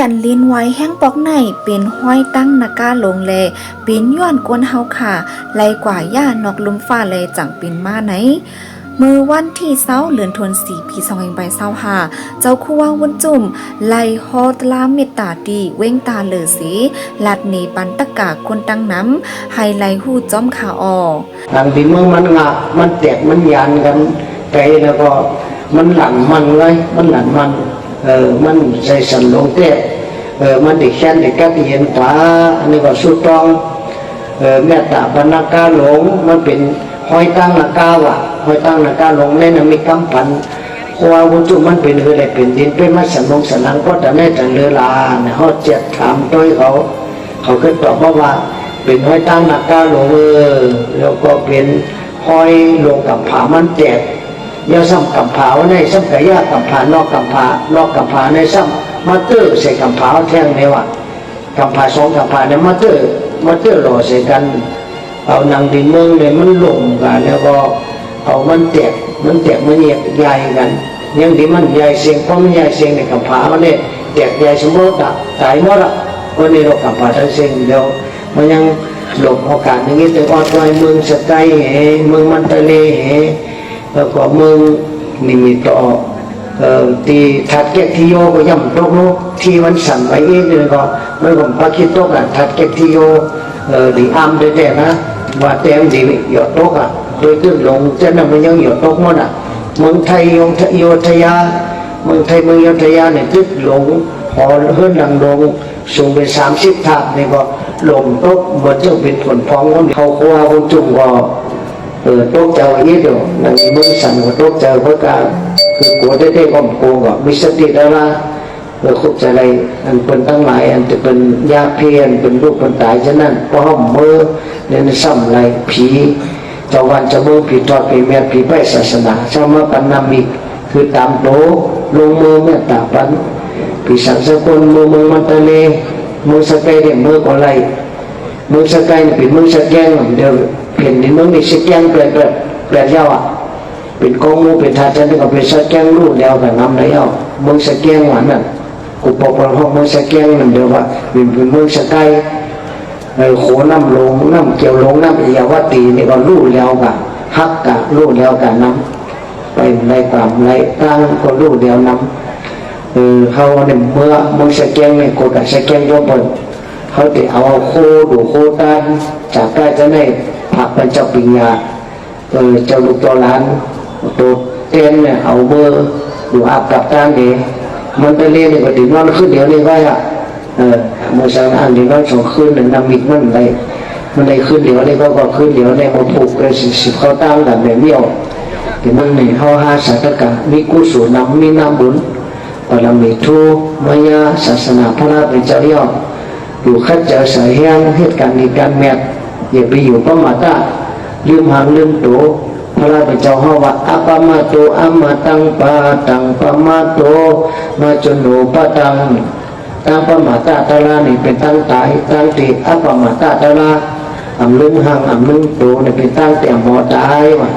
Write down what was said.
ແຜ່ນດິນໄຫວແຮງປອກໃນເປັນຮອຍຕັ້ງນາກາຫຼົງ ແລະ ເປັນຍ້ອນຄົນເຮົາຂ້າໄລ່ກວາດຫຍ້ານອກລຸ່ມຟ້າ ແລະ ຈັ່ງເປັນມາໃນ ມື້ວັນທີຊາວ ເດືອນທັນວາ ປີສອງພັນຊາວຫ້າ ເຈົ້າຄູວາບຸນຈຸ້ມໄລ່ຫໍຕາລາເມດຕາທີ່ເວັງຕາເລີເສ ລັດເນປັນຕະກາຄົນຕັ້ງນຳ ໃຫ້ໄລ່ຮູ້ຈ້ອມຂ້າອໍ. ຫຼັງທີ່ເມືອງມັນງາບ ມັນແຕກ ມັນຢານກັນໄປແລ້ວກໍ ມັນຫຼັ່ນມັນເລີຍ ມັນຫຼັ່ນມັນ ເອີ ມັນໃສ່ສັນຫຼົງແຕກ ເອີ ມັນໄດ້ແຄ້ນໄດ້ກັດເຫັນປາ ອັນນີ້ກໍສຸດຕ້ອງ ເອີ ເມດຕາປານນາກາຫຼົງ ມັນເປັນຮອຍຕັ້ງນາກາວະ ຮອຍຕັ້ງນາກາຫຼົງໃນນະມິກຳພັນ ເພາະວ່າວຸຈຸມັນເປັນເຮືອໄດ້ເປັນດິນ ເປັນມາສັນຫຼົງສັນຫຼັງ ກໍຕະແນຕະເລີລາ ເຮົາຈຽດຖາມໂດຍເຂົາ ເຂົາຄືຕອບມາວ່າ ເປັນຮອຍຕັ້ງນາກາຫຼົງ ເອີ ແລ້ວກໍເປັນຮອຍຫຼົງກຳຜາມັນແຕກ ແລ້ວຊ້ຳກຳຜາໃນ ຊ້ຳກະຢາກຳຜາ ນອກກຳຜາ ນອກກຳຜາໃນ ຊ້ຳມາເຕີໃສ່ກຳຜາແທງແນວວ່າ ກຳຜາສອງກຳຜານີ້ມາເຕີ ມາເຕີຫຼໍ່ໃສ່ກັນ ເອົາໜັງດິນເມືອງນີ້ມັນລົງກັນ ແລ້ວກໍເອົາມັນແຕກ ມັນແຕກມັນແຍກຍ້າຍກັນ ຍັງດີມັນຍ້າຍເສັງ ເພາະມັນຍ້າຍເສັງໃນກຳຜາເຮົານີ້ແຕກຍ້າຍສະໝົດລະ ຕາຍໝົດລະ ກໍນີ້ລະກຳຜາທັງເສັງ ແລ້ວມັນຍັງຫຼົບໂອກາດໜຶ່ງ ເຮັດໃຫ້ອອດໄວ້ເມືອງສະໄກເຫ ເມືອງມັນຕະເລເຫ ແລ້ວກໍເມືອງນິມິດກໍອອກ ເອີ ທີ່ທາດແກກທີ່ໂຍກໍຍ່ຳຕົກເນາະ ທີ່ມັນສັ່ນໄຫວອີກນີ້ກໍ ມັນກໍປາຄິດຕົກອະ ທາດແກກທີ່ໂຍ ເອີ ດີອາມແທ້ໆນະ ວ່າແຕ່ມັນດີຫຍໍ້ຕົກອະ ໂດຍຕື່ນລົງ ຈາກນັ້ນມັນຍັງຫຍໍ້ຕົກໝົດອະ ເມືອງໄທ ໂຍທະ ໂຍທະຍາ ເມືອງໄທ ເມືອງໂຍທະຍານີ້ຕຶກຫຼົງ ຫໍເຮືອນຫຼັງຫຼົງ ສູງເປັນສາມສິບທາບນີ້ກໍລົ້ມຕົກ ເໝືອນຈັ່ງເປັນຝົນພອງ ເຂົາຄົວຄົນຈຸ່ມກໍ ເອີ ຕົກໃຈອີກຢູ່ ໃນເມືອງສັນກໍຕົກໃຈ ເພິ່ນກໍຄືກົວແທ້ໆກໍບໍ່ກົວ ກໍມີສະຕິດາລາ ເອີ ຄຸບຈະໄດ້ ອັນເພິ່ນທັງຫຼາຍ ອັນທີ່ເພິ່ນຢາກເພ ອັນເພິ່ນລູກເພິ່ນຕາຍ ສະນັ້ນ ພວກເຮົາເມີ ແລະ ຊ້ຳໄຫຼຜີ ເຈົ້າບ້ານເຈົ້າເມືອງ ຜີທອດ ຜີແມດ ຜີໄພສາສະໜາ ຊາວມາປັນນຳອີກ ຄືຕາມໂຕ ລົງເມືອງເມດຕາປັນ ຜີສັງສະກຸນ ເມືອງ ເມືອງມັນຕະເລ ເມືອງສະໄກ ເດ້ ເມືອງກໍໄລ ເມືອງສະໄກນີ້ເປັນເມືອງສະແກ້ງ ດຽວເຫັນເມືອງນີ້ສະແກ້ງແປດ ແປດ ແປດແລ້ວອະ ເປັນກອງໝູ່ເປັນທາດ ຈາກນັ້ນກໍເປັນສະແກ້ງ ຮູ້ແລ້ວກໍນຳໄດ້ເອົາ ເມືອງສະແກ້ງວ່ານັ້ນ ກູປອກເພິ່ນຮ້ອງເມືອງສະແກ້ງນັ້ນ ດຽວວ່າເປັນ ເປັນເມືອງສະໄກ ເອີ ໂຂນ້ຳຫຼົງ ນ້ຳກຽວຫຼົງ ນ້ຳເອຍາວະຕີນີ້ກໍຮູ້ແລ້ວກໍຮັກ ກໍຮູ້ແລ້ວກໍນຳ ໄປໄດ້ຕາມໄລຕ່າງກໍຮູ້ແລ້ວນຳ ເອີ ເຮົານີ້ເມືອງ ເມືອງສະແກ້ງນີ້ ກົດກັນສະແກ້ງໂຍມເພິ່ນ ເຮົາໄດ້ເອົາໂຄດູໂຄຕານ ຈາກກາຍຈະໄດ້ພະບັນເຈົ້າປິງຍາ ເອີ ເຈົ້າລູກເຈົ້າຫຼານ ໂຕແທນນີ້ເອົາເມືອດູອາບກັບຕານເດ ມັນໄປເລນນີ້ກໍໄດ້ນອນຄືນດຽວນີ້ໄວ້ອະ ເອີ ມື້ເຊົ້ານັ້ນໄດ້ນອນສອງຄືນ ນຳມິດມັນໄດ້ ມັນໄດ້ຄືນດຽວນີ້ ກໍຄືນດຽວນີ້ ມາຜູກເປັນສິບເຂົ້າຕາມກັນແບບດຽວ ແຕ່ມັນໃຫ້ເຮົາຫາສາທະກະ ມີກຸສົນນຳ ມີນາບຸນ ບາລະມີທູ ມາຍາ ສາສະໜາພະລາເປັນເຈົ້າເຈົ້າ ຢູ່ຂັດໃຈສາຍແຮງ ເຮັດການດີການແມ່ນ ຢ່າໄປຢູ່ປະມາດຕະ ລືມຫາງລືມໂຕ ພະລາເປັນເຈົ້າເຮົາວ່າ ອະປະມາໂຕ ອະມະຕັງ ປະຕັງ ປະມາໂຕ ມາຈຸໂນ ປະຕັງ ຕັ້ງປະມາດຕະຕະລານີ້ເປັນຕັ້ງຕາຍ ຕັ້ງທີ່ອະປະມາດຕະຕະລາ ອຳລຶງຫາງອຳລຶງໂຕນີ້ເປັນຕັ້ງແຕ່ໝໍຕາຍວ່າ